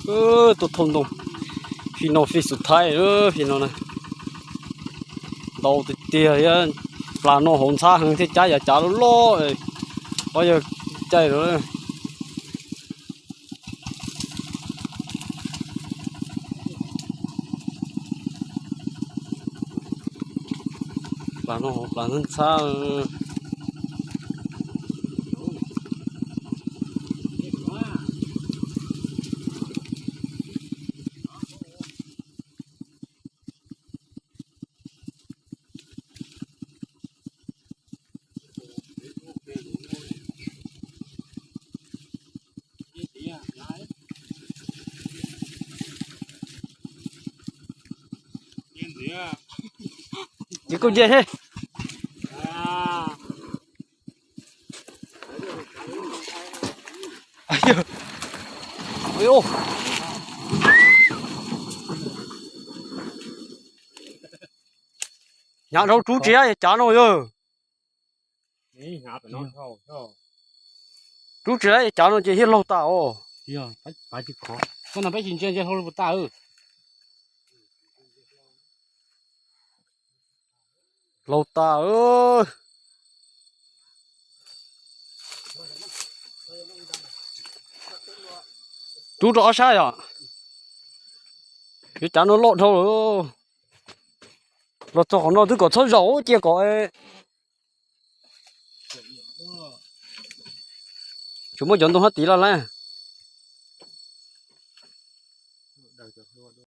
Tuaj thauj ntoo, fij no fij xus thaib, fij no na. Ntau tiag tiag, plas no hauv ntxhab heev thiab cab yav cav loj loj, pov yawg caij lawm. Plas no hauv plas ntxhab. Ces koj nce he. Hnyav dhau rub tsis cav no yog. Rub tsis cav no ces thiaj laug tas os. Laug tas. Rub rau ob sab yom. Yuav cav no loj dhau lawm. Los txog qhov no twb kom txhob zaum cia kom. Tsis muaj cov ntoo hab tid lawm lauj.